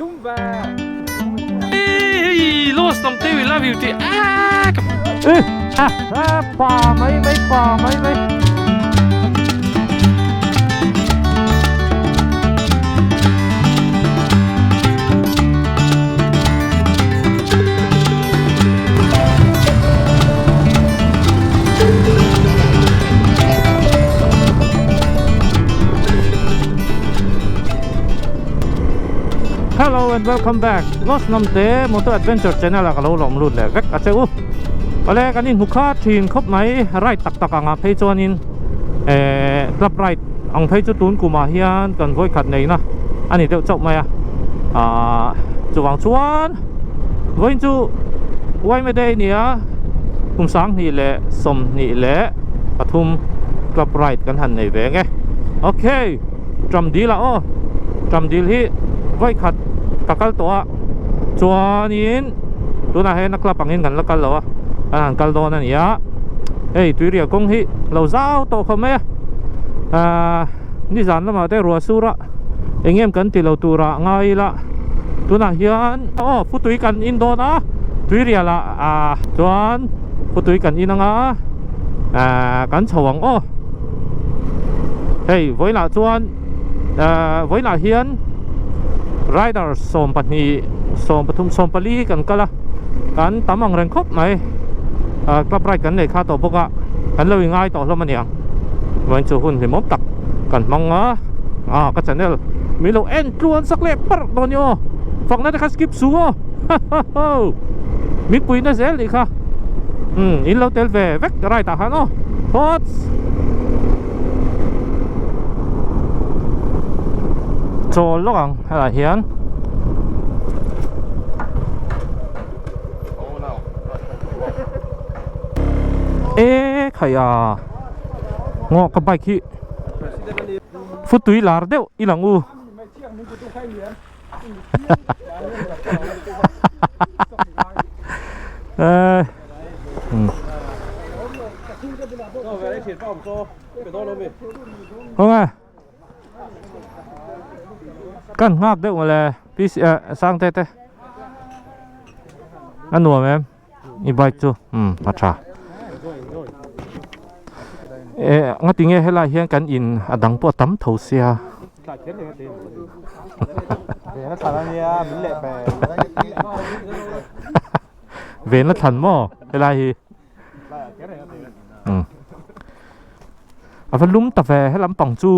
Lum ve. Hey, Lost Nam Te we love you ti. Ah, Eh, ah, ah, pa mai mai pa mai mai. Hello and welcome back Lost Namte Motor Adventure channel a ka lo lawm lut leh vek a che u Awle kan inhmu kha thin khawp mai ride tak tak anga phei chuanin eh club ride ang phei chu tun kumah hian kan vawikhat neihna a ni deuh chauh mai a ah chuvang chuan vawiin chu Yma Day a ni a kum sanghnih leh sawmhnih leh pathum club ride kan han nei ve ang e okay Tram dil ah aw Tram dil hi vawikhat ka kal tawh a chuanin tunah hian a club angin kan la kal lo a kan han kal dawn a ni a hei tuirial kawng hi lo zau tawh khawp mai a ahh nizan lamah te ruah sur a eng em kan ti lo turah ngai ila tunah hian aw futui kan in dawn a tuirial ah ahh chuan futui kan in anga ahh kan chho ang aw hei vawiinah chuan ahh vawiinah hian rider 12 13 14 kan kal a kan tam ang reng khawp mai ah club ride kan nei kha tawh bawk a kan lo ingai tawh hlawm a niang vawiin chu hun hlimawm tak kan hmang a ah ka channel min lo en tluan sak leh parh dawn ni aw fakna te kha skip su aw ha ha ha min puina zel nih kha umm in lo tel ve vek ride ah khan aw thoughts chawl lawk ang helaiah hian. E khai a ngaw ka bike hi futui lar deuh i lang u Kawng e kan nghak deuh mawle PC Sangte te a nuam em i bike chu umm a tha e ngati nge helai hian kan in a dang pawh a tam tho sia ven a thlan maw helai hi umm a va lum ta ve he lampang chu.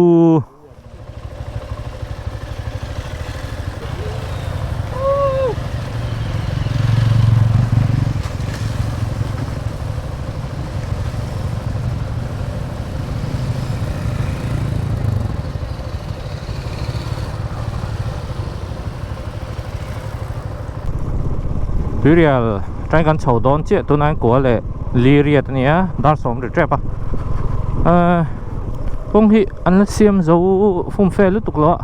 Tuirial atangin kan chho dawn chiah tunah hian kua leh li riat a ni a dar sawm ri tep a ahh kawng hi an la siam zo fum fel lutuk lo a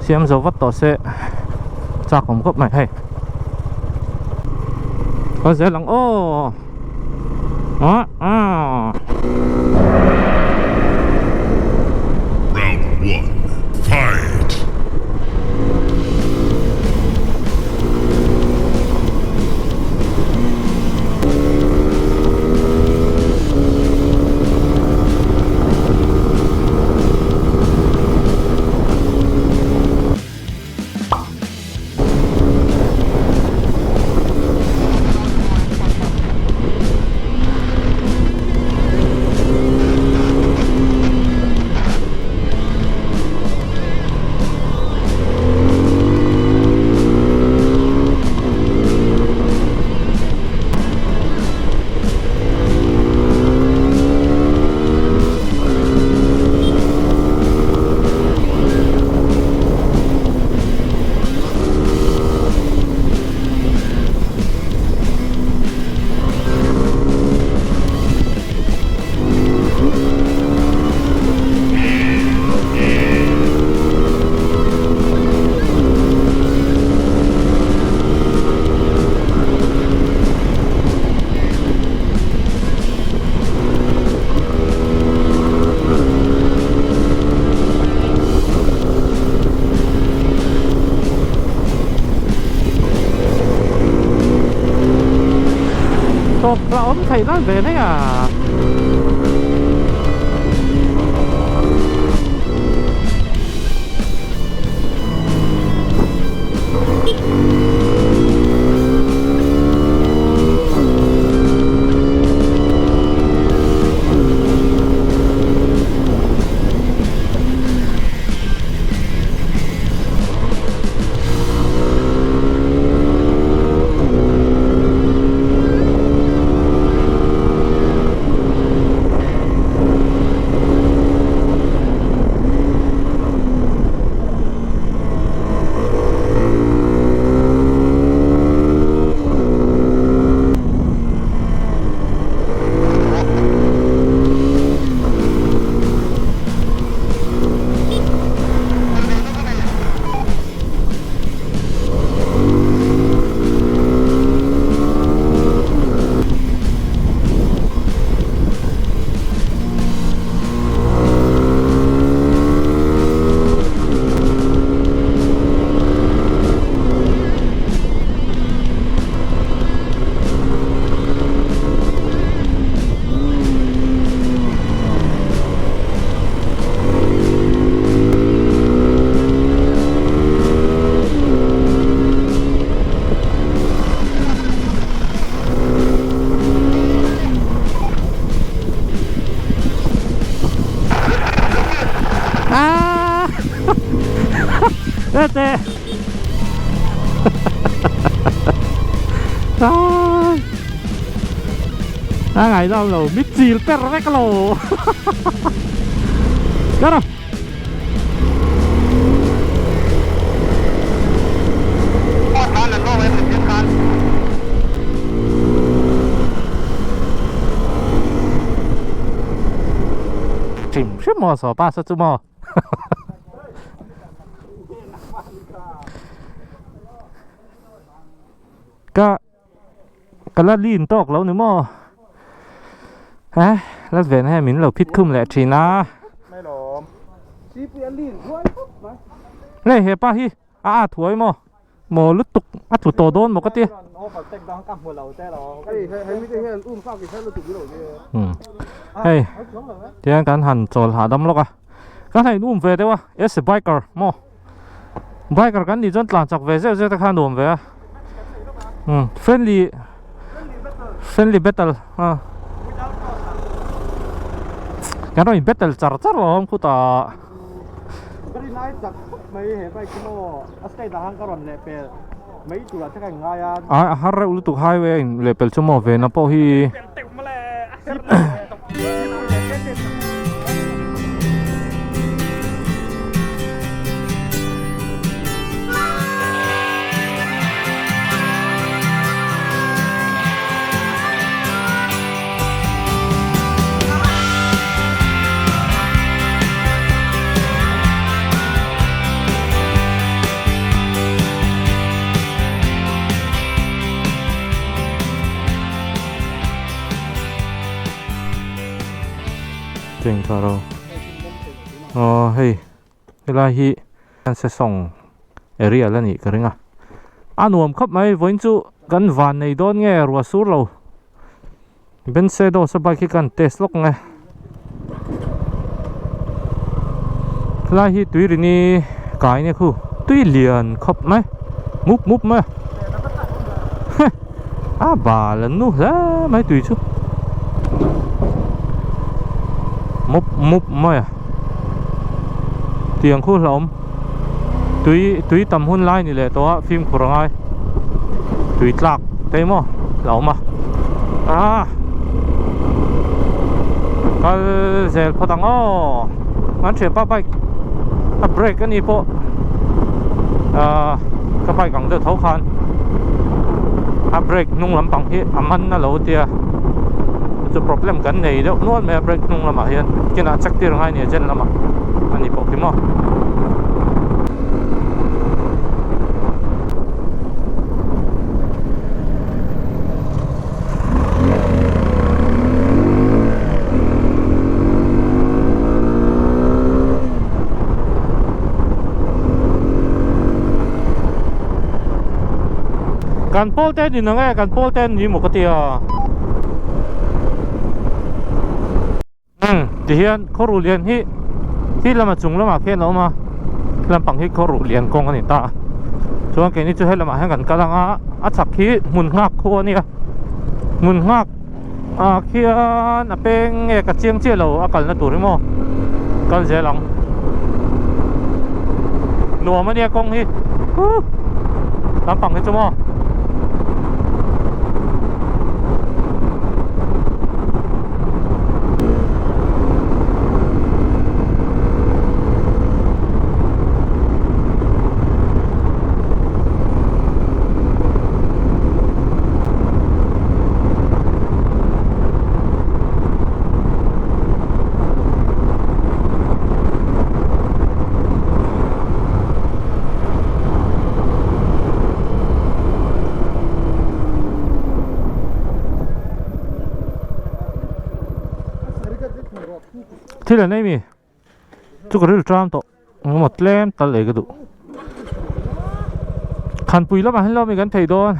siam zo vat tawh se chak awm khawp mai hei kal zel ang aw ah ah. Round 1, fight! thei lal ve mai a. Ah! Tete! Ah! A ngai lo lo mit chil per vek lo Gara Hrim hrim maw saw pa sa chu maw Ka Ka la lin tawk lo ni maw? He, la ven he min lo phit khum leh thin a. Hei he pa hi a at huai maw? Maw lutuk a tlu tawh dawn maw ka ti. Hei, tiang kan han chawl hahdam lawk a. Kan han in um ve deuh a, S biker maw? Biker kan nih chuan tlan chak ve zeuh zeuh te kha a nuam ve a umm friendly friendly battle a kan rawn in battle char char lo awm khutah a har reuh lutuk highway a in lehpel chu maw vena pawh hi. Cheng tha ro aw hei helai hi sesawng area la nih ka ring a a nuam khawp mai vawiin chu kan van nei dawn nge ruah sur lo bensedo sa bike hi kan test lawk nge helai hi tui rini kai nia khu tui lian khawp mai mup mup mai a a bal an nu hle mai tui chu mup mup mai a tiang khu hlauhawm tui tui tam hun lai ni leh tawh a fimkhur a ngai tui tlak te maw hlauhawm a ah kal zel phawt ang aw an thianpa bike a brake a ni pawh ah ka bike ang deuh tho khan a brake hnung lampang hi a man a lo tia chu problem kan nei deuh nual mai a brake hnung lamah hian kinah check tir ngai a ni a gen lamah a ni pawh khi maw. Kan pawl te ni nang e, kan pawl te ni maw ka ti a. Umm tihian khawruh lian hi khi lama chung lamah khian a awm a lampang hi khawruh lian kawng a ni ta a chuan keini chu helamah hian kan kal ang a a chhak hi hmun nghak khu a nia hmun nghak ah khian a peng nge ka chiang chiah lo a kalna tur hi maw kal zel ang nuam a nia kawng hi huh lampang hi chu maw. Thil an ei mi chu ka ril tang tawh engemaw tlem tal ei ka duh khanpui lamah hian lo mi kan thei dawn.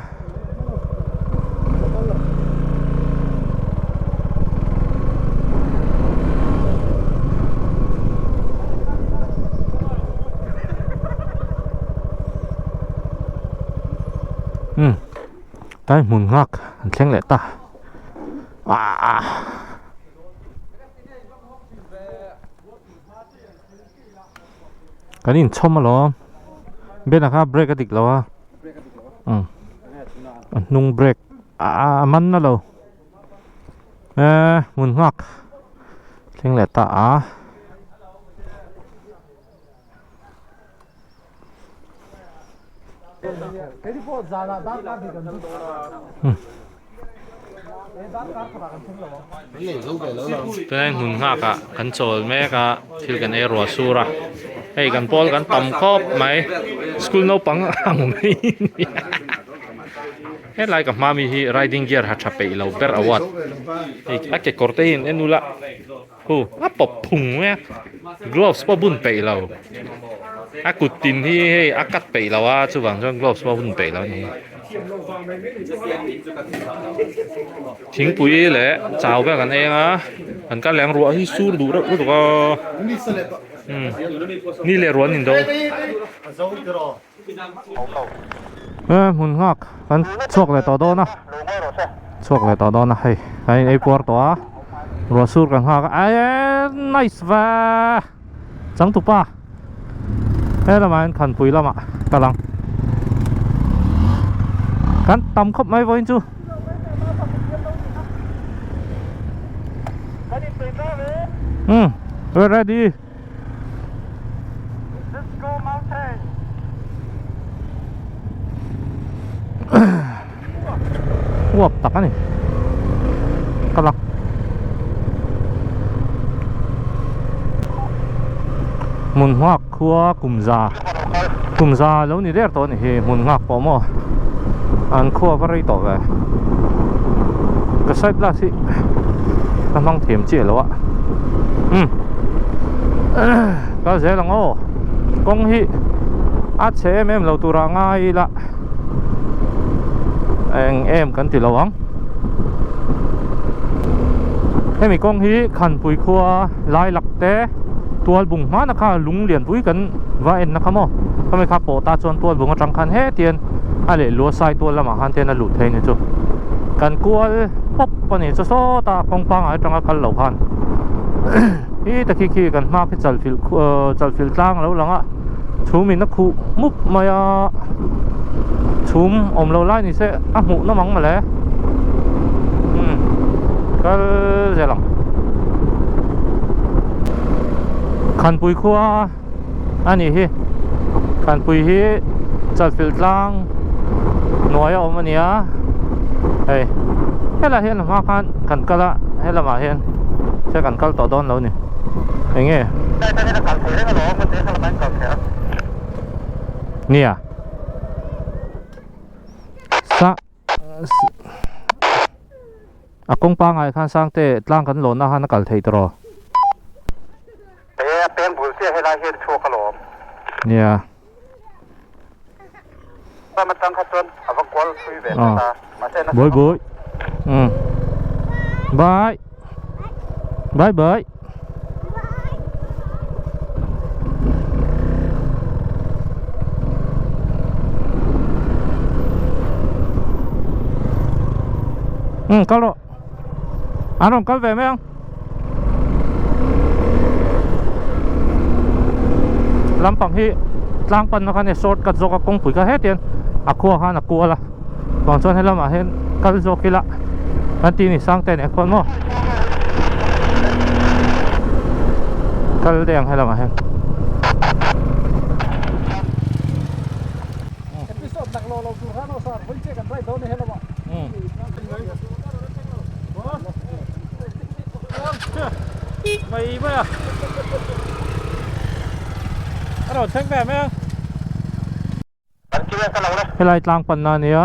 Umm tlai hmun nghak an thleng leh ta ahh. Kan inchhawm alawm Ben-a kha brake a dik lo a umm a hnung brake a man na lo eee hmun nghak thleng leh ta a. Tunlai hmun nghak ah kan chawl mek a thil kan ei ruah sur a hei kan pawl kan tam khawp mai school naupang ang mai helai ka hma mi hi riding gear ha tha peih lo ber award hei a kekawr te hi an en ula. Hu a pawp phung mai a gloves pawh a bun peih lo a kut tin hi hei a cut peih lo a chuvang chuan gloves pawh a bun peih lo a ni thingpui leh chau vel kan eng a an kal leh ang ruah hi sur duh reuh lutuk a umm ni leh ruah an in do. Hmun nghak kan chhuak leh tawh dawn a chhuak leh tawh dawn a hei kan in ei puar tawh a ruah sur kan nghak a ae nice va changtupa he lamah hian khanpui lamah kal ang kan tam khawp mai vawiin chu. Umm we're ready. Uap tak a ni ka lak hmun nghak khua kum za kum za lo ni der tawh a ni hi hmun nghak pawh maw an khua va rei tawh ve ka side glass hi ka hmang thiam chiah lo a umm kal zel ang aw kawng hi a chhe em em lo tur ah ngai ila eng em kan ti lo ang hemi kawng hi khanpui khua lai lak te tual bung hmana kha lung lianpui kan va en na kha maw khami kha pawh ta chuan tual bung atang khan hetian a leh lua sai tual lamah khan te a luh thei ni chu kan kual pawp a ni chu sawtah kawng pangngai atanga kal loh khan hi ta khi khi kan hma khi chalfilh chalfilh tlang a lo lang a chhum in a khuh mup mai a chhum awm lo lai ni se a hmuh nawm ang mawle umm kal zel ang khanpui khua a nih hi khanpui hi chalfilh tlang hnuai a awm a ni a hei helaiah hian a hma khan kan kal a helamah hian se kan kal tawh dawn lo ni eng nge nia sa a kawng pangai khan sangte tlang kan lawn na khan a kal thei tawh He a peng bul chiah helai hian chhuak alawm. Nia. Ram atang kha chuan a va kual thui ve tlat a. Mahse nasa Bye bye. Umm. Bye. Bye bye. Um kal rawh an rawn kal ve mai ang lampang hi tlang panna kha nia short cut zawk a kawngpui kha hetiang a khua khan a kual a chuan chuan helamah hian kal zawk ila kan tih ni sang te nen khuan maw kal daih ang helamah hian. Mai mai a a rawn thleng ve mai ang helai tlang panna a nia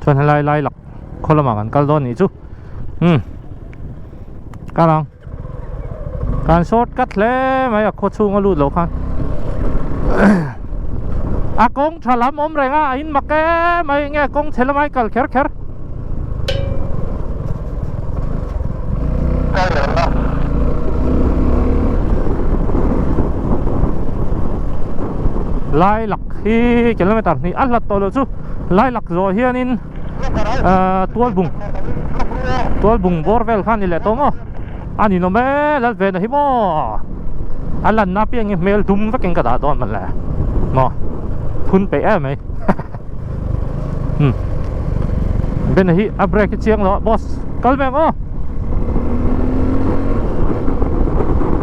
chuan helai lai lak khaw lamah kan kal dawn nih chu umm kal ang kan short cut hle mai a khaw chhung a lut loh khan a kawng tha lam awm reng a a in mak em mai nge kawng chhe lamah i kal kher kher. Lailak hi kilometer hnih a hlat tawh loh chu Lailak zawh hianin ahh Tualbung Tualbung bawr vel kha a ni leh tawh maw a ninawm e Lalvena hi maw a lanna apiang hi hmel dum vekin ka dah dawn mawle maw phun peih em mai. Hmm. Ben hi a brake hi chiang lo a boss kal ve ang aw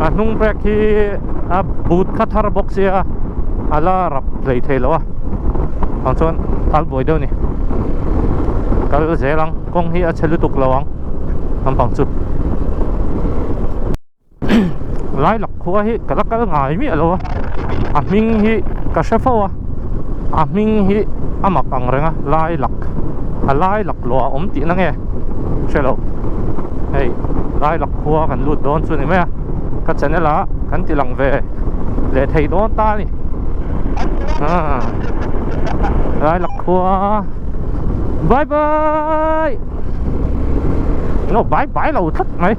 a hnung brake hi a boot kha thar bawk sia a la rap hlei thei lo a ang chuan kal buai deuh a ni kal zel ang kawng hi a chhe lutuk lo ang lampang chu. Lailak khua hi ka la kal ngai miah lo a a hming hi ka hre fo a a hming hi a mak ang reng a Lailak a Lailak lawh a awm tihna nge hre lo hei Lailak khua kan lut dawn chu a ni mai a ka channel ah kan ti lang ve leh thei dawn ta a ni ah Lailak khua bye bye. Nó bái bái lo thất mai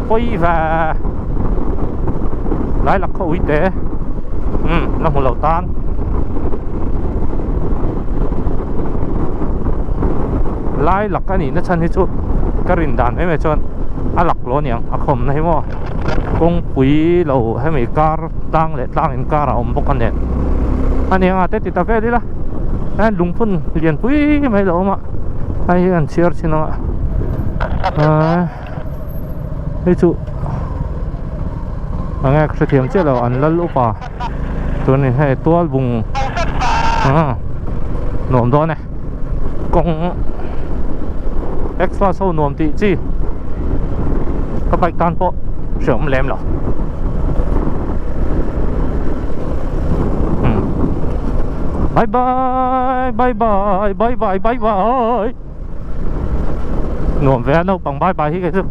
Poi và Lai lạc kho ui te Ừ, nó hmu lo tan Lai lak a nih na chhan hi chu ka rin dan mai mai chuan a lak lo aniang a khawm na hi maw kawngpui lo hemi kar tlang leh tlang inkar a awm bawk a nen aniang a te ti ta vel ila heng lungphun lianpui mai lo awm a. Hei hi an chhiar chin ang a ahh hei chu eng nge ka hrethiam chiah lo an lal upa chuanin hei tual bung ah nuam dawn e kawng extra ho nuam tih chi ka bike tan pawh hreawm lem lo. Bye bye bye bye bye bye bye bye nuam ve a naupang bye bye hi kei chu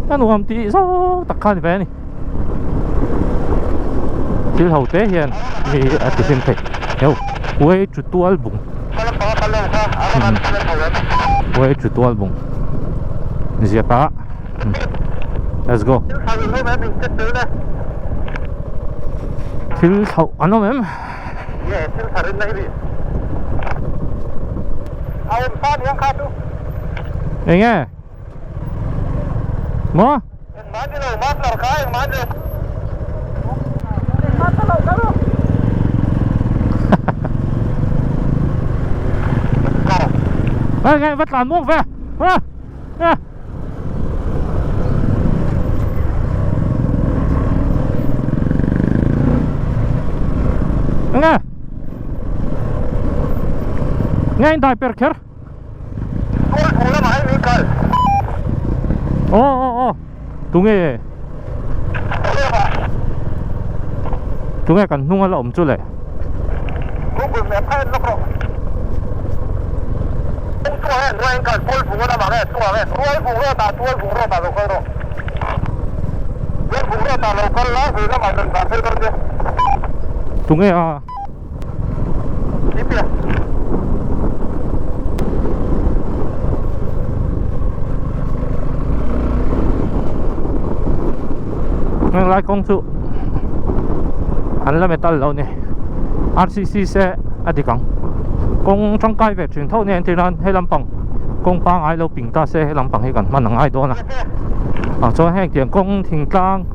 a nuam tih zawng tak kha a ni ve a ni thil ho te hian mi a ti hlim thei heu way to tual bung way to tual bung ziak a let's go thil thlauh an awm em. Nge thil tha rin na hi ni. A awm sa niang kha chu. Eng nge? Maw? Engmah ni lo, muffler kha engmah ni lo. Engmah ta lo ka lo. Ê, nghe vắt làn muốc về. À, à. Nge Nge in dai per kher Ô ô ô Tunge Tunge kan hnung a la awm chu le Tunge a. Heng lai kawng chu an la metal lo ni RCC se a dik ang kawng tangkai ve thin tho nia entir nan hei lampang. Kawng pangai lo ping ta se helam pang hi kan hman a ngai dawn a. Ah chuan heng tiang kawng thingtlang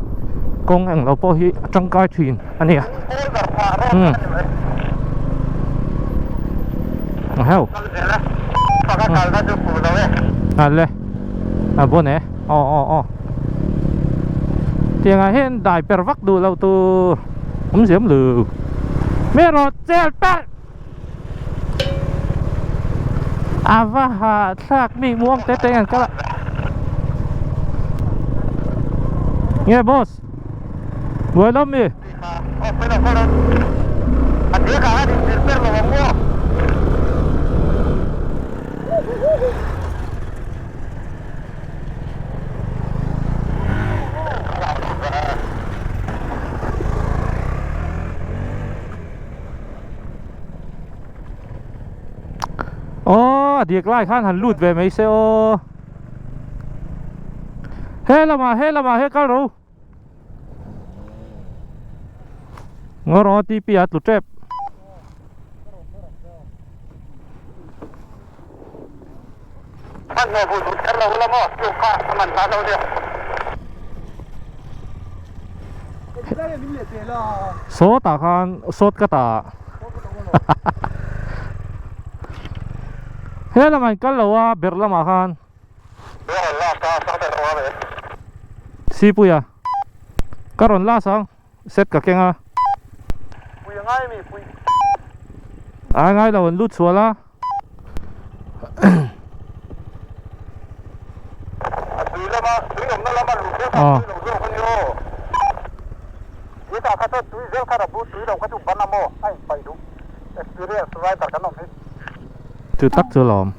kawng eng lo pawh hi a tangkai thin a nia. Umm. A heu. A le. A bon e. Aw aw aw. Tiangah hian dai per vak duh lo tur awm ziam lo. Mi rawt chel per. A va ha thlak mi muang te te an kal a. Nge boss. Buai lo mi. Aw a diak lai khan han lut ve mai se aw he lamah he lamah he kal ro ngaw rawh tp a tlu tep Sawtah khan sawt ka ta He lamah in kal lo a ber lamah khan Sipuia ka rawn la sang set ka keng a A ngai lo an lut chhual a. Chu tak chu lawm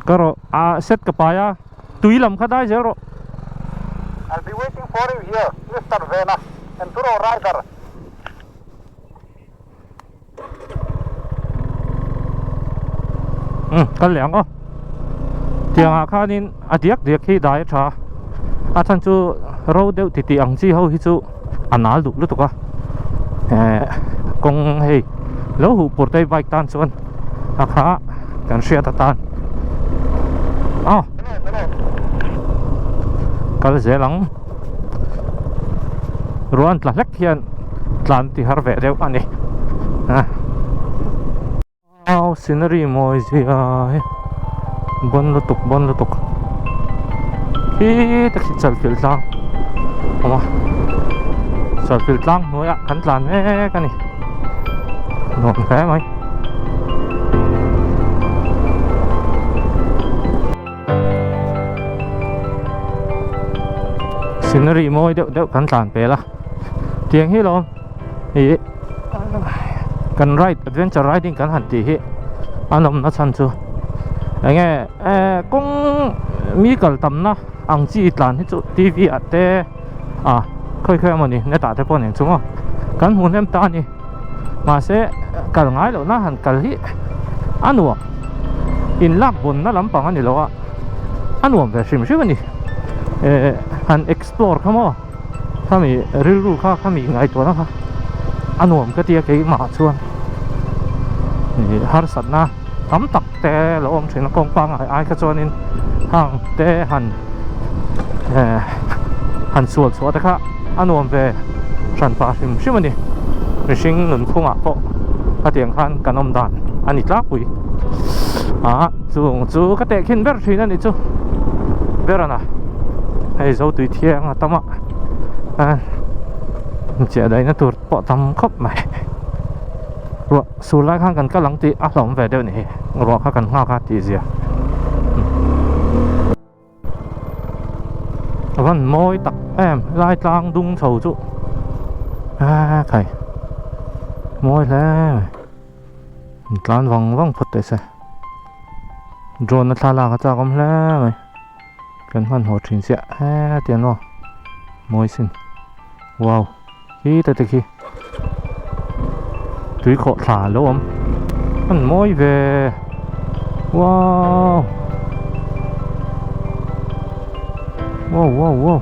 ka rawh a set ka pai a tui lam kha dai zel rawh. Um kal leh ang aw tiangah khanin a diak diak hi dai a tha a chhan chu ro deuh ti tih ang chi ho hi chu a nal duh lutuk a eh kawng hei lo huh pur te bike tan chuan a kha kan hriat atan aw kal zel ang. Ruan tla hlek hian tlan ti har ve deuh a ni a aw scenery mawi zia hi bawn lutuk bawn lutuk hi te khi chalfilh tlang awm a chalfilh tlang hnuaiah kan tlan mek a ni nuam hle mai. Scenery mawi deuh deuh kan tlan pel a tiang hi lawm ih kan ride adventure riding kan han tih hi a nawmna chhan chu eng nge eh kawng mi kal tamna ang chi tlan hi chu T V ah te ah khawi khawi emawni net ah te pawh nen chu maw kan hmu hnem ta a ni. Mahse kal ngai loh na han kal hi a nuam in lak vawn na lampang a ni lo a a nuam ve hrim hrim a ni eh han explore kha maw khami rilru kha khami ngaihtuah na kha a nuam ka tia keimah chuan ih harsatna tam tak te lo awm thin a kawng pangngai ai kha chuanin hang te han eh han sual chhuah te kha a nuam ve hran pah hrim hrim a ni mihring nun phungah pawh hetiang khan kan awm dan a ni tlangpui ah chung chu ka tehkhin ber thin a ni chu ber a na hei zo tui thiang a tam a ah chiah daihna tur pawh tam khawp mai. Ruah sur lai khan kan kal ang tih a hlauhawm ve deuh ni hi ruah kha kan nghak a tih zia a van mawi tak em lai tlang dung chho chu a khai mawi hle mai tlan vang vang phawt teh se drone a thlalak a chak awm hle mai kan hmanhmawh thin chiah hetiang aw mawi sin wow. Hi te te khi tui khawh thla a lo awm an mawi ve wow wow wow wow.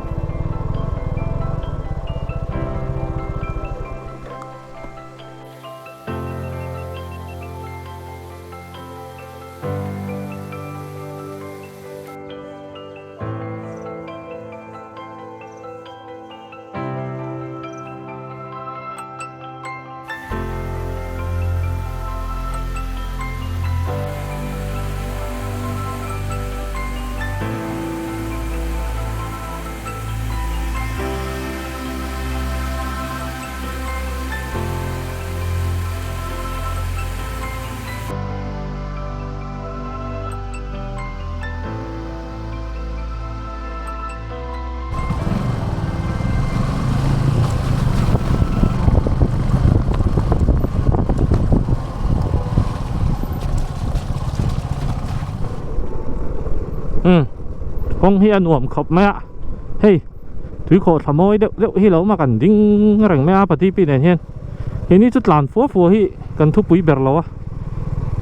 Umm kawng hi a nuam khawp mai a hei tuikhawh thla mawi deuh deuh hi lo awm a kan ding reng mai a pati pi nen hian keini chu tlan fua fua hi kan thupui ber lo a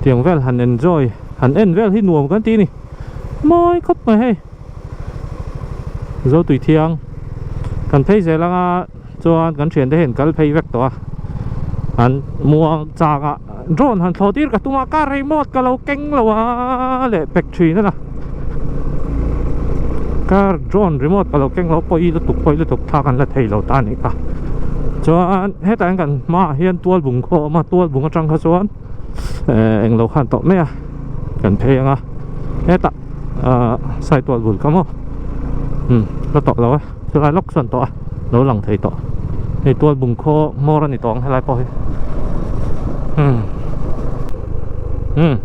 tiang vel han enjoy han en vel hi nuam kan ti a ni mawi khawp mai hei Zotui thiang kan phei zel anga chuan kan thiante hian kal phei vek tawh a an muang chang ah drone han thlawh tir ka tum a car remote ka lo keng lo a leh pek thin a car drone remote ka lo keng lo pawi lutuk pawi lutuk thla kan la thei lo ta a nih kha chuan hetah hian kan hmaah hian tual bung khaw a awm a tual bung atang kha chuan eh englo khan tawh mai a kan phei ang a hetah ah side tual bul kha maw umm la tawh lo a chulai lawk chuan tawh a lo lang thei tawh hei tual bung khaw hmawr a ni tawh ang helai pawh hi umm umm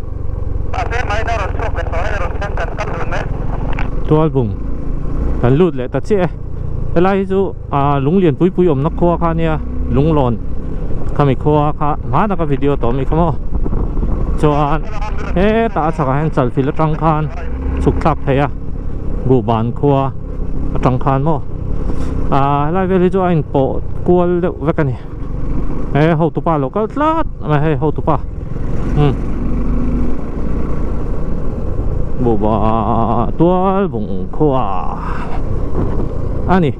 tual bung kan lut leh ta chiah e helai hi chu ah lung lian pui pui awmna khua kha ania lunglawn khami khua kha hmanah ka video tawh ami kha maw chuan hetah a chhakah hian chalfilh atang khan chhuk thlak theih a buhban khua atang khan maw ah helai vel hi chu a inpawh kual deuh vek a ni he hotupa lo kal tlat mai hei hotupa umm buhban tual bung khua a ni.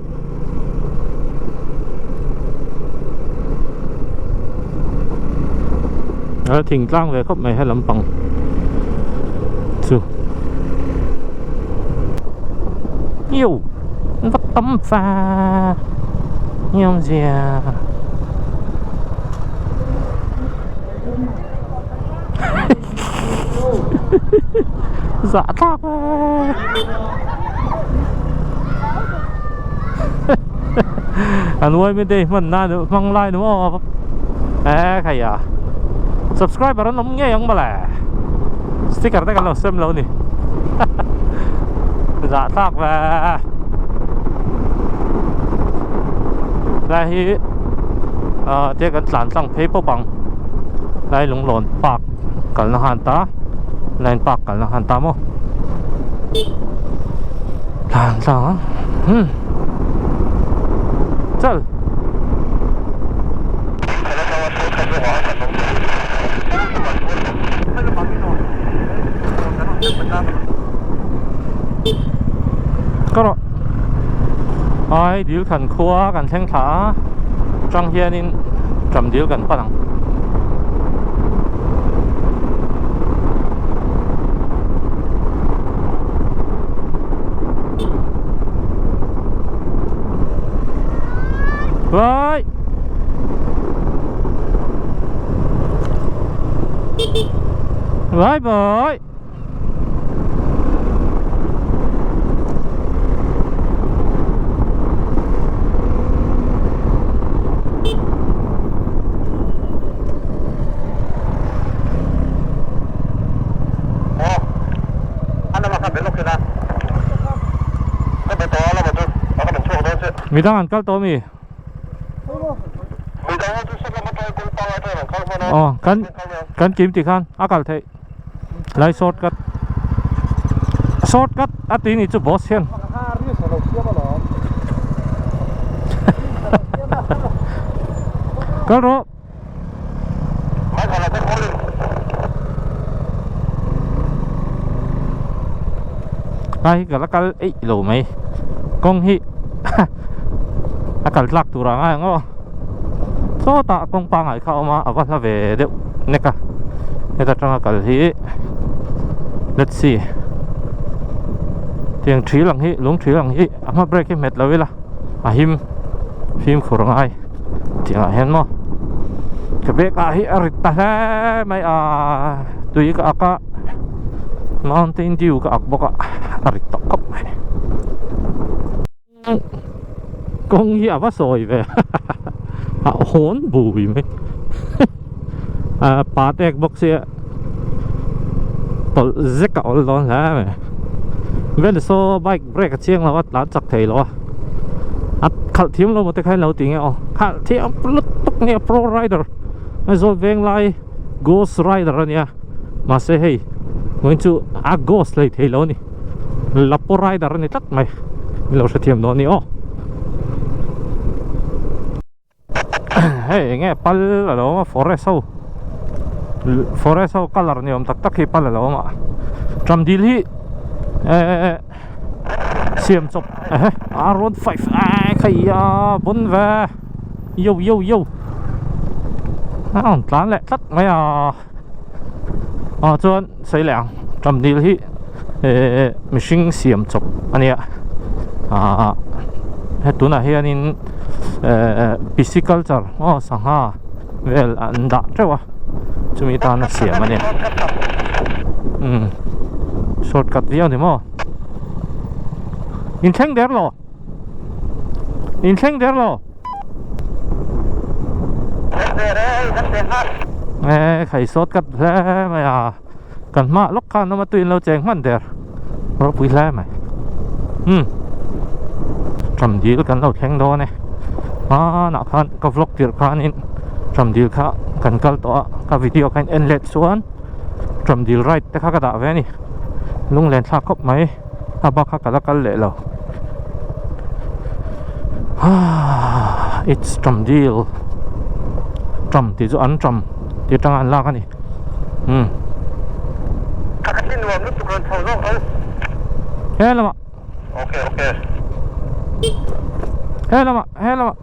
A thing tlang ve khawp mai he lampang chu yêu vắt tấm pha nhiều gì dạ thak An uai mai te hman na deuh hmang lai ni maw e khai a subscriber an awm ngei ang mawle sticker te kan lo sem lo ni zah thlak ve lai hi ah te kan tlan tlang phei pawp ang lai lunglawn park kalna han ta line park kalna han ta maw. Tlan tlang ang hmm chal. Ka rawh ai dil khan khua kan thleng thla a tang hianin ṭam dil kan pan ang. Vai. Vai boy. Midang an kal tawh ami? Aw kan kan kim tih khan a kal theih. Lai short cut short cut a tih ni chu boss hian kal rawh Lai hi ka la kal eih lo mai kawng hi a kal tlak tur ah ngai ang aw sawtah kawng pangngai kha a awm a a va hla ve deuh nek a heta tanga kal hi let's see tiang thi lang hi lung thi lang hi a hma brake hi hmet lo ila a him fimkhur ngai tiang ah hian maw ka bag ah hi a rit ta hle mai a tui ka ak a mountain dew ka ak bawk a a rit tawh khawp mai. Kawng hi a va sawi ve a hawn bui mai a pa tek bawk sia tawlh zek a awl dawn hle mai vel saw bike brake a chiang lo a tlan chak thei lo a a khalh thiam lo maw te kha in lo ti nge aw khalh thiam lutuk nge pro rider Aizawl Venglai ghost rider a nia mahse hei vawiin chu a ghost hlei thei lo a ni. Lapo rider a ni tlat mai min lo hrethiam dawn a ni aw. Hei enge pal a lo awm a forest ho forest ho colour ni awm tak tak hi pal a lo awm a Ṭamdil hi eh siam chawp ehe R 15 eh khaia bun ve yo yo yo a rawn tlan leh tlat mai a ah chuan sawi leh ang Ṭamdil hi eh mihring siam chawp a nia ah he tunah hianin eh pisciculture aw sangha vel an dah teuh a chumi tana siam a ni umm shortcut viau ni maw inthleng der lo inthleng der lo. Eh khai sawt kat hle mai a kan hma lawk khan awm a tuiin lo cheng hman der ropui hle mai umm tram dil kan lo thleng dawn e hmanah khan ka vlog tirh khanin tram dil kha kan kal tawh a ka video kha in en let chuan tram dil ride te kha ka dah ve a ni lunglen thlak khawp mai. A bak kha ka la kal leh lo Haa it's tram deal tram tih chu an tram tih atanga an lak a ni umm Ka khi nuam lutuk rawn chho zawk ho. He lamah Okay okay. He lamah he lamah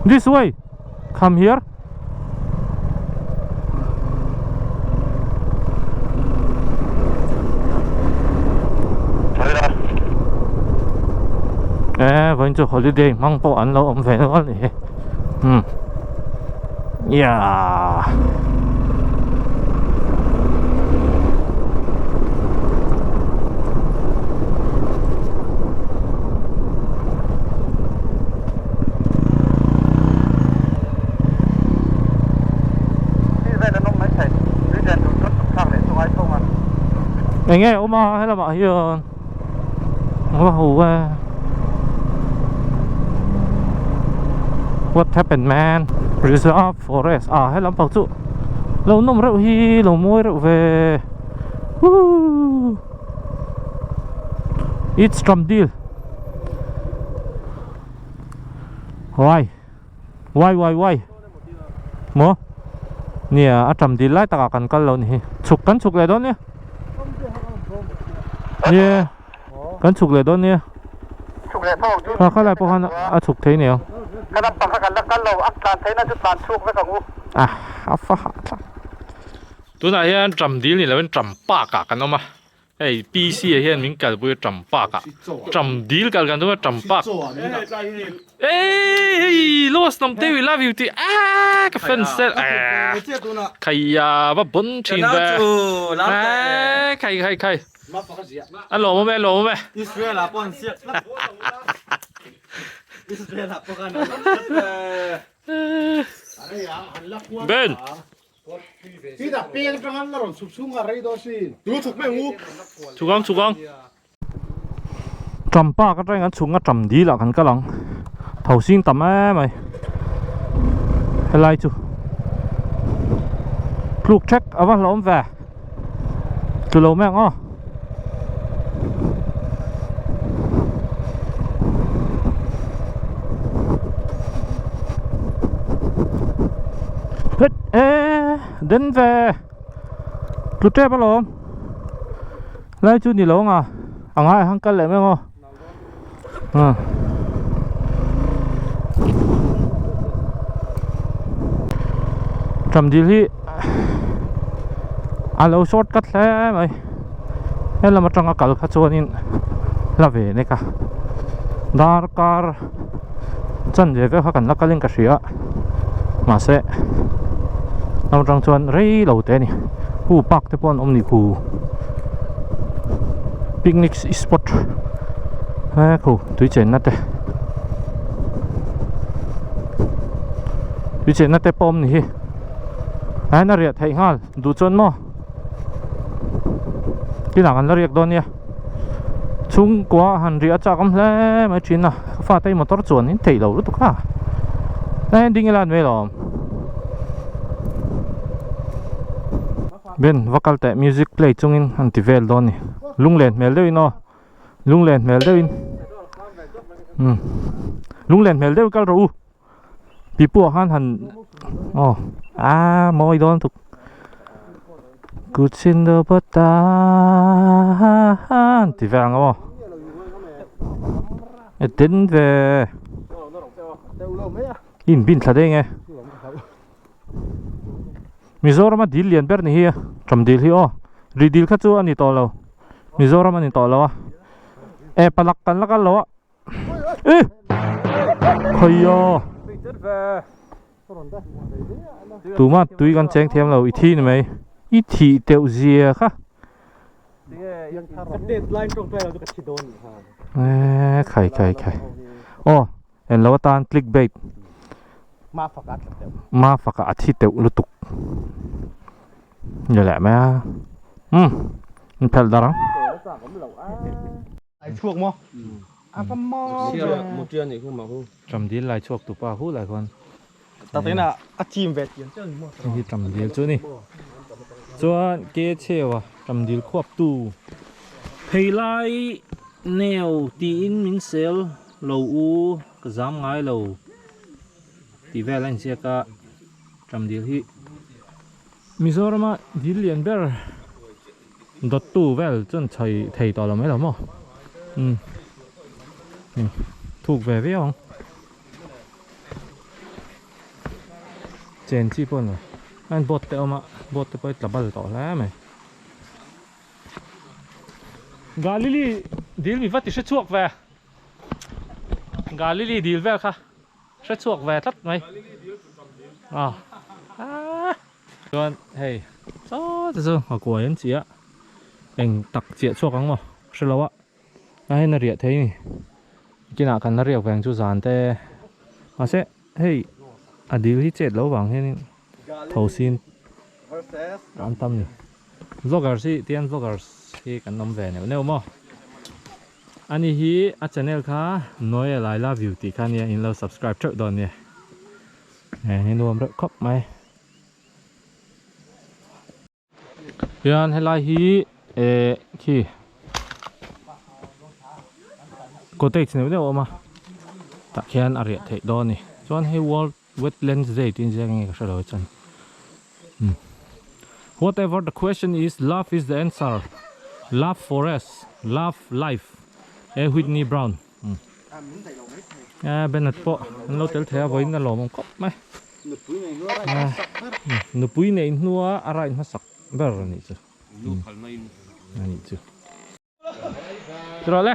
This way come here. Eh vawiin chu holiday hmang pawh an lo awm ve nual a ni hi umm yeah. Enge awm a helamah hian a ho e what happened man reserve forest ah helam pang chu lo nawm reuh hi lo mawi reuh ve woo it's tram deal. Why? Why why why? Maw? Nia a ṭam dil lai takah kan kal lo ni hi. Chhuk kan chhuk leh dawn nia. Nia kan chhuk leh dawn nia. Chhuk leh tho Kha kha lai pawh khan a chhuk thei nia. Ka lam pang kha kan la kal lo a tlan theihna chu tlan chhuk vek ang u. Ah a fa hah thlak. Tunah hian ṭam dil ni loin ṭam park ah kan awm a. Hei PC ah hian min kalpui a ṭam park ah ṭam dil kal kan tum a ṭam park Eii hei Lost Hnamte we love you tih aaa ka fan sel aaa khaia va bawn thin ve aaa khai khai khai a lawm awm e a lawm awm e. Ben. Chhuk ang chhuk ang. Tram park atangin kan chhuk a tram dil ah kan kal ang. Tho sing tam em mai. Helai chu tluk thek a va hlawm ve. Tlu lo mai ang aw. Het e den ve tlu tep alawm lai chu ni lo anga a ngai hang kal leh mai ang aw ah tram dil hi a lo short cut hle mai helam atanga kal kha chuanin la ve nek a darkar chanve vel kha kan la kalin ka hria mahse lam atang chuan rei lo te a ni hu park te pawh an awm ni khu picnic spot he khu tui chenna te tui chenna te pawh awm ni hi a riah theih nghal duh chuan maw tinah kan la riak dawn nia chhungkua han riah a chak awm hle mai thin a ka fate hi motor chuan in theih loh lutuk a ending ila an mai lawm. Ben va kal teh music play chungin an ti vel dawn ni lunglen hmel deuhin aw lunglen hmel deuhin umm lunglen hmel deuhin kal rawh u pipu ah khan han aw aaa mawi dawn tuk kut sin do pata an ti vel ang aw e den ve in bin thla daih nge. Mizorama dil lian ber ni hi a ṭam dil hi aw ri dil kha chu a ni tawh lo Mizoram a ni tawh lo a e palak kan la kal lo a e khawiaw tuma tui kan cheng thiam lo i thi ni mai i thih teuh zia kha e khai khai khai aw. En lo atan click bait ma faka a thi teuh lutuk ni leh mai a umm in phelh dar ang. Ṭam dil lai chhuak tupa hu lai khawn hei hi ṭam dil chu a ni chuan ke chheua ṭam dil khuap tu phei lai neu tiin min sel. Lo u ka zam ngai lo tih vel a inziak a, ṭam dil hi Mizorama dil lian ber dawttu vel chuan chhawi thei tawh lo mai lo maw? Umm hei thuk ve viau ang chen chi pawh a ni lo a boat te a awm a boat te pawh hi tla bal tawh hle mai. Galili dil mi va ti hre chhuak ve Galili dil vel kha hre chhuak ve tlat mai ah chuan hei chaw te chu a kuai an chiah eng tak chiah chhuak ang maw hre lo a a hen a riah thei a ni kinah kan la riak veng chu zan te mahse hei a dil hi chet lo vang hianin tho sin an tam ni. Vloggers hi tian vloggers hi kan awm ve neuh neuh maw ani hi a channel kha Noel I love you tih kha nia in lo subscribe theuh dawn nia e hi nuam reuh khawp mai hian helai hi eh khi cottage neuh neuh a awm a tah khian a riah theih dawn a ni chuan hei world Wetlands Day tih inziak nge ka hre lo e chuan umm Whatever the question is love is the answer love forest love life e Whitney Brown umm e Bennett pawh an lo tel thei a vawiin a lawmawm khawp mai nupui neih hnua a ride hmasak ber a nih chu a nih chu. Rawh le.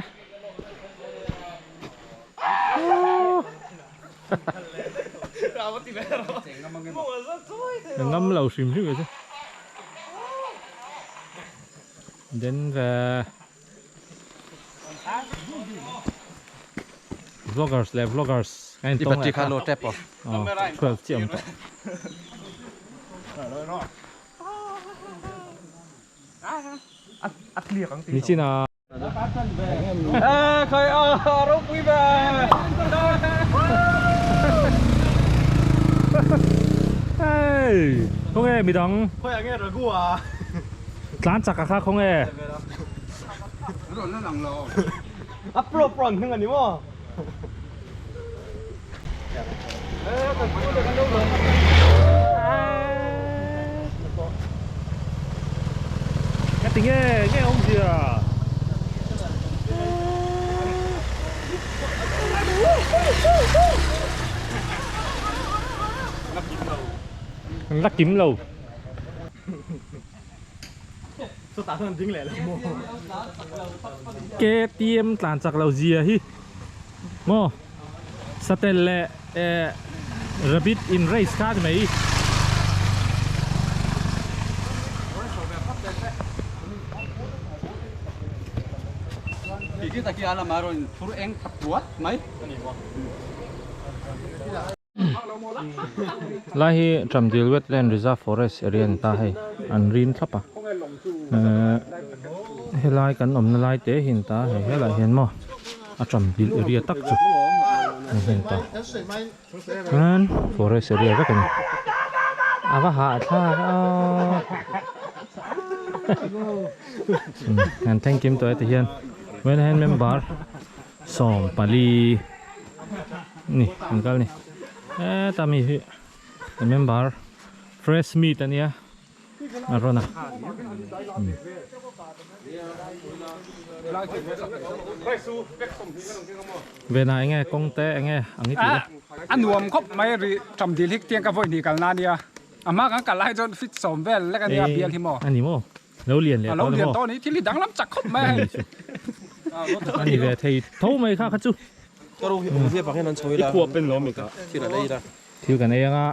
Ngam lo hrim hrim che. Den ve. Vloggers le vloggers. Kain tong le. Kha lo tap off. 12 chi om to. Ni chin a. Hey, khawnge midang? Tlan chak a kha khawnge? Cái tính nghe nghe ông gì à? Lắc kiếm lâu. KTM tlan chak lo zia hi maw satel leh eh rabbit in race kha ni mai. Lai hi Tramdil Wetland Reserve Forest area a ni ta hei an rin thlap a ehh helai kan awmna lai te hi a ni ta hei helaiah hian maw a Tramdil area tak chu a ni ta chuan forest area vek a ni a va hahthlak a. An thleng kim tawh e ti hian vawiin ah hian member 14 ni an kal ni heta mi hi member fresh meat a nia a rawn a Vena enge kawng te enge ang i tih le a nuam khawp mai ri tam dil hi tiang ka vawi hnih kal na nia a hma kan kal lai chuan fit sawm vel lek a nia bial hi maw a ni maw lo lian leh tawh a ni maw lo lian tawh a ni thil hi danglam chak khawp mai hei a ni ve thei tho mai kha kha chu I khuap en lo mi kha thil an ei la. Thil kan ei anga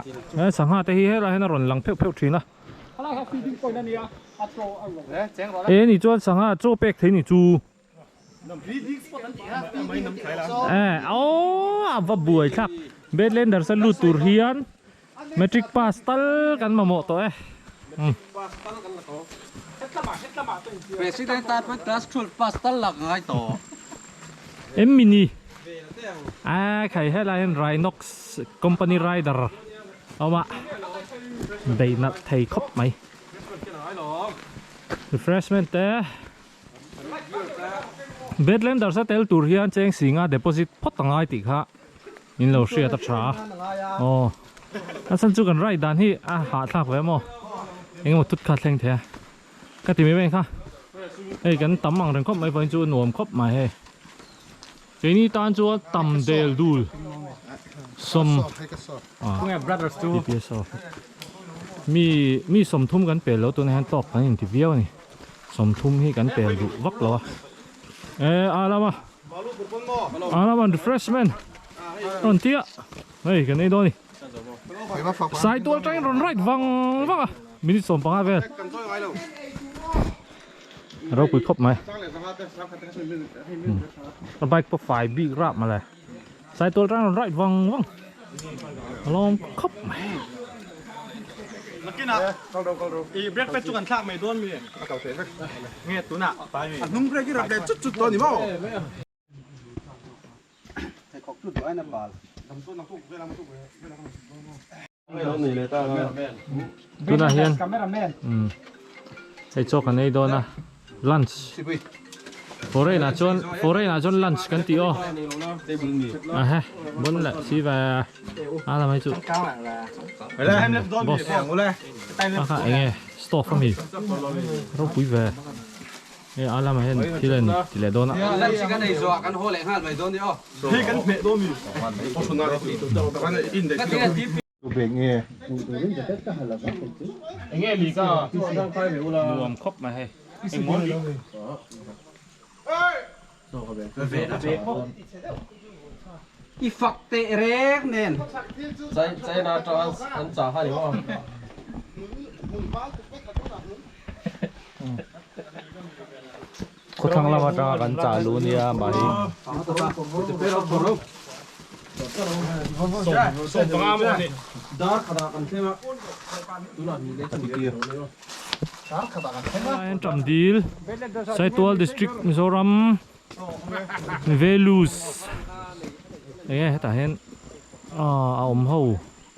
sangha te hi helai hian a rawn lang pheuh pheuh thin a. E ni chuan sangha chaw pek thei ni chu. E aw a va buai thlak Bedlanders a lut tur hian matric pass tal kan mamawh tawh e. President tan pawn class 12 pass tal lak ngai tawh. Em mini a khai helai hian Rhinox company rider a awm a beih nalh thei khawp mai refreshment te Bedlanders a tel tur hian cheng singa deposit phawt a ngai tih kha in lo hriat a tha aw a chhan chu kan ride dan hi a hahthlak ve maw engemaw thut kha thleng thei a ka ti mai mai kha hei kan tam ang reng khawp mai vawiin chu a nuam khawp mai hei keini tan chuan tam del dul sawm mi mi sawmthum kan pel lo tunah hian tawk kan inti viau a ni sawmthum hi kan pel duh vak lo a e a lama a lama refreshment rawn tia hei kan ei dawn a ni. Saitual tangin rawn right vang vang a minute 15 vel ropui khawp mai a bike pawh fai bik rap mawle Saitual tangin rawn right vang vang a lawm khawp mai. Tunah hian hei chaw kan ei dawn a lunch foreign ah chuan foreign ah chuan lunch kan tih aw a he bon leh si ve a lam hi chu boss a kha enge stove a mi ropui ve. Hei a lamah hian thil a ti leh dawn a. Nuam khawp mai hei. I fak teh reng nen. China atang an chah kha ni maw. Khawthlang lam atanga kan chah luh nia mahni. Ṭamdil Saitual District Mizoram Values enge hetah hian a awm ho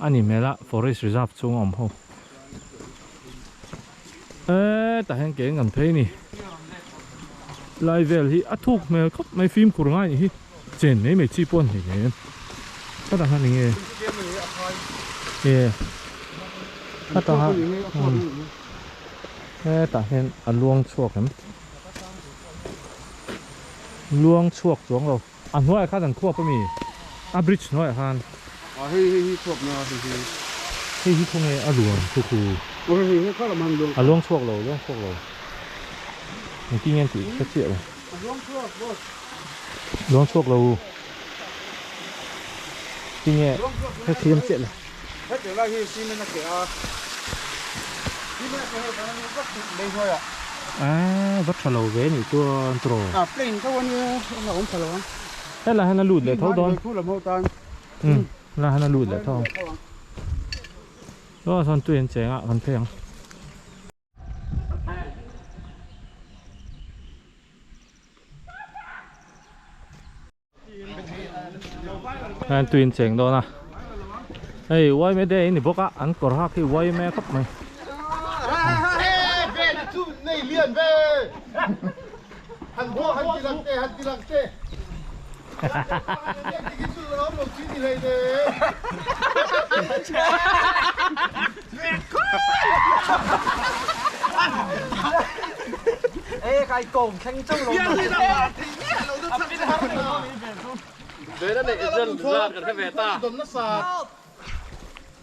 a ni hmel a forest reserve chhung a awm ho hetah hian ke an kan phei a ni lai vel hi a thuk hmel khawp mai fimkhur ngai nih hi chen mai mai chi pawh a ni hleinem hetah hian enge e hetah hetah hian a luang chhuak em luang chhuak chuang lo. A hnuaiah khan an khuap ami? A bridge hnuaiah khan. A hei hei hi khuap na hei hi. Hei hi khawnge a luang thu khu. Aw hei hei kha lam han luang. A luang chhuak lo, luang chhuak lo. Engtin nge an tih hre chiah lo. A luang chhuak boss. Luang chhuak lo. Tinge hre thiam chiah lo. Hetiang lai hi cement a keh a. Cement a keh ho chuan a vak lei hnuaiah. A va tha lo ve nih chuan tawh. A plane tho a nia a hlauhawm tha lo ang. Helai hian a lut leh tho dawn. Thu lam ho tan. Umm helai hian a lut leh tho ang. Chuan sawn tui an cheng a kan phei ang. Heng tui an cheng dawn a hei yma day a ni bawk a an kawr hak hi yma khawp mai.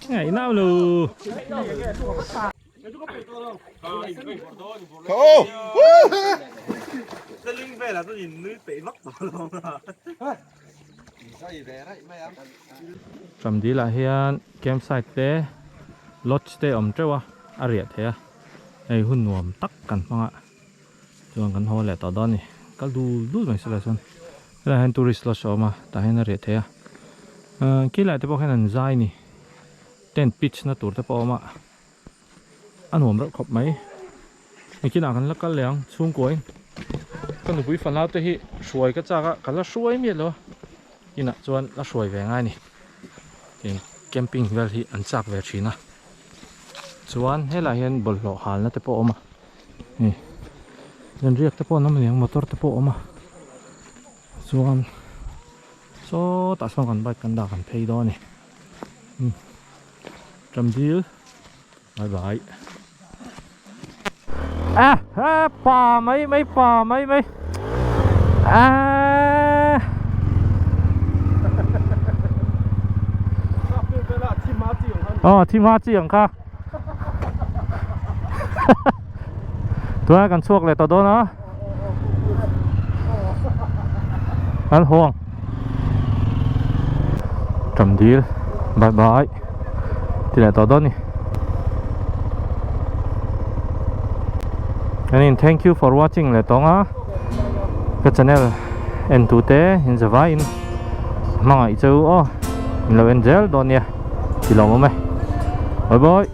Ngai nau lo. Tramdil ah hian campsite te lodge te a awm teuh a a riah theih a hei hun nuam tak kan hmang a chuan kan haw leh tawh dawn a ni kal dul dul mai sela chuan helaiah hian tourist lodge a awm a tah hian a riah theih a ahh khilaiah te pawh khian an zai a ni tent pitch na tur te pawh a awm a. A nuam reuh khawp mai. Nikinah kan la kal leh ang chhungkuain ka nupui fanau te hi hruai ka chak a, ka la hruai miah lo a, inah chuan la hruai ve ngai a ni. Eng camping vel hi an chak ve thin a, chuan helaiah hian bawlhhlawh halna te pawh a awm a, hei zanriak te pawh an awm a niang motor te pawh a awm a, chuan sawtah sawn kan bike kan dah kan phei dawn a ni. Tramdil bye bye a a pa mai mai pa mai mai a oh thi ma chi ang kha tunah kan chhuak leh tawh dawn a an haw ang Tramdil bye bye ti leh tawh dawn ni Anin thank you for watching leh tawng a ka channel en tu te in zavai in hmangaih cheu aw in lo en zel dawn nia ti lawm awm e bye bye.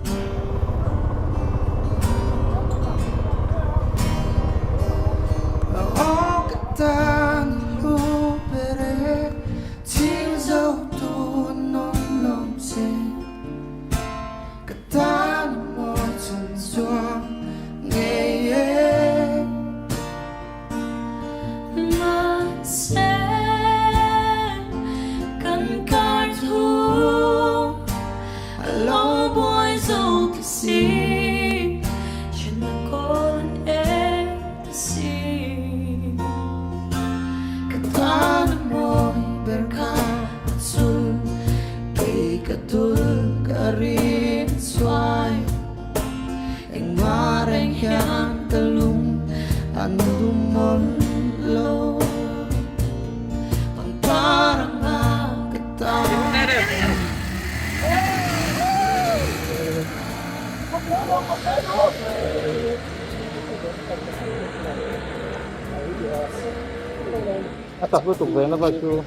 A tak lutuk ve na bike chu.